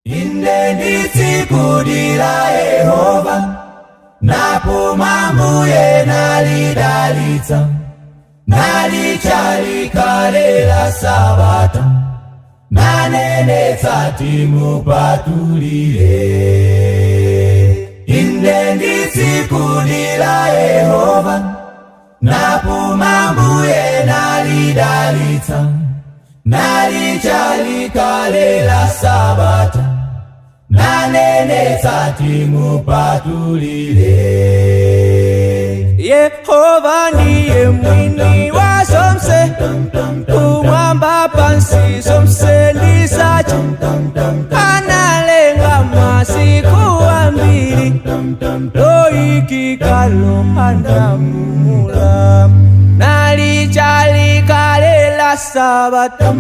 Inde ndi tsiku la Yehova, napuma Mbuye nalidalitsa, nalitcha likhale la Sabata, nanenetsa timupatulire. Inde ndi tsiku la Yehova, napuma Mbuye nalidalitsa, nalitcha likhale la Sabata, nanenetsa timupatulire. Yehova ndiye mwini wa zonse, kumwamba pansi zonse ndi zake. Analenga masiku ambiri, loyikikalo anapumula, nalitcha likhale la Sabata.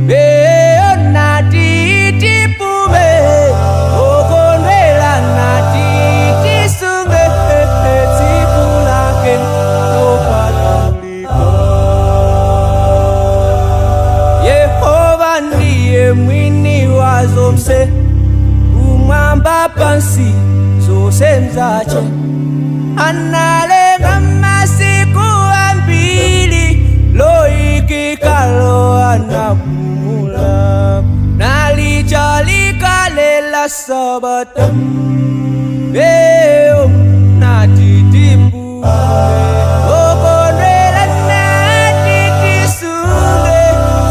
Eyo nati tipume, okondwela nati tisunge tsiku lake lopatulika. Yehova ndiye mwini wa zonse, kumwamba pansi zonse nzake. Analenga masiku ambiri, loyikikalo anapumula, nalitcha likhale la Sabata. Eyo nati tipume, okondwela nati tisunge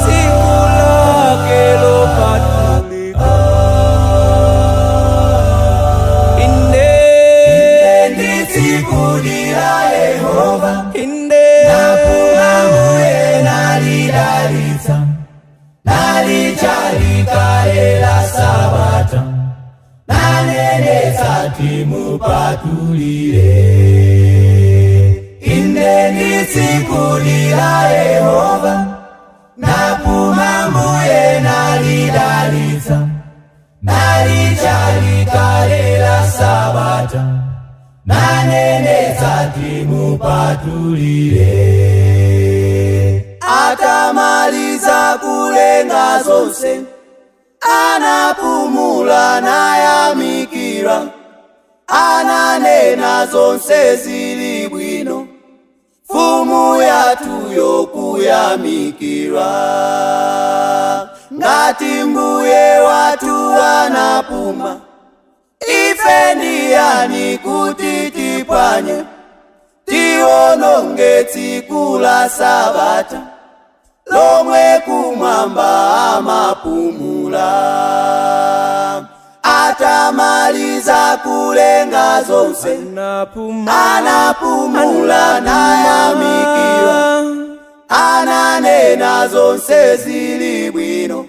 tsiku lake lopatulika. Inde Ndi tsiku la Yehova, inde napuma Mbuye nalidalitsa, nalitcha likhale la Sabata, nanenetsa timupatulire. Inde ndi tsiku la Yehova, napuma Mbuye nalidalitsa, nalitcha likhale la Sabata, nanenetsa timupatulire. Atamaliza kulenga zonse, anapumula nayamikira, ananena zonse zili bwino, mfumu yathu yokuyamikira. Ngati Mbuye wathu anapuma, ife ndiyani kuti tipwanye, tiononge tsiku la Sabata lomwe kumwamba amapumula? Atamaliza kulenga zonse, anapumula nayamikira, ananena zonse zili bwino,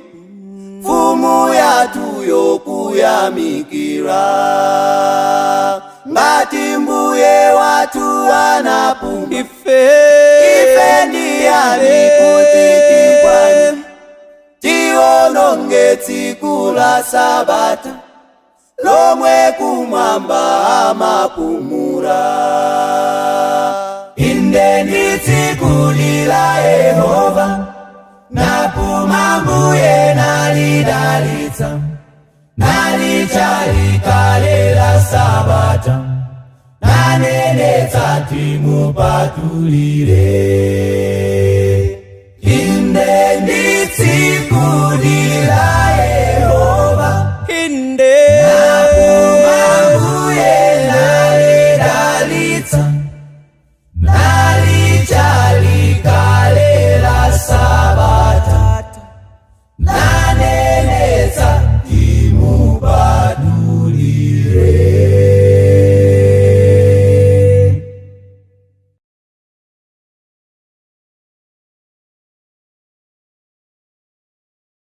mfumu yathu yokuyamikira. Ngati Mbuye wathu anapuma, ife ife ndiyani kuti tipwanye, tiononge tsiku la Sabata lomwe kumwamba amapumula? Inde ndi tsiku la Yehova, napuma Mbuye nalidalitsa, nalitcha likhale la Sabata, nanenetsa timupatulire.